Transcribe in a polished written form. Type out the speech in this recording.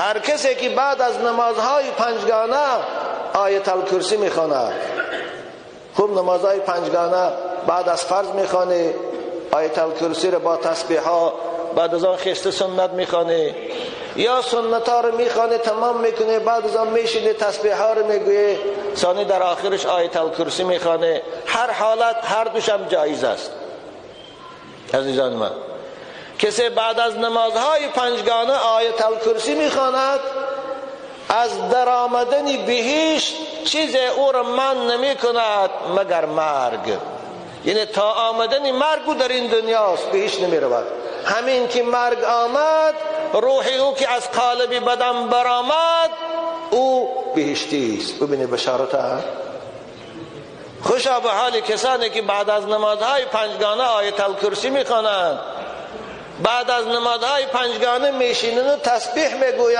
هر کسی که بعد از نمازهای پنجگانه آیت الکرسی میخواند، خوب نمازهای پنجگانه بعد از فرض میخوانه، آیت الکرسی رو با تسبیح ها بعد از آن خسته سنت میخوانه، یا سنت ها رو میخوانه تمام میکنه، بعد از آن میشینه تسبیح ها رو میگویه، ثانی در آخرش آیت الکرسی میخوانه. هر حالت هر دوشم جایز است. عزیزان من، کسی بعد از نمازهای پنجگانه آیت الکرسی میخواند، از درآمدن بهشت چیز او را من نمی کند مگر مرگ. یعنی تا آمدن مرگ او در این دنیاست، بهشت نمی رود. همین که مرگ آمد، روح او که از قالب بدن برآمد، او بهشتی است. ببینید بشارت ها. خوشا به حال کسانی که بعد از نمازهای پنجگانه آیت الکرسی میخوانند، بعد از نمازهای پنجگانه میشینند و تسبیح میگویند.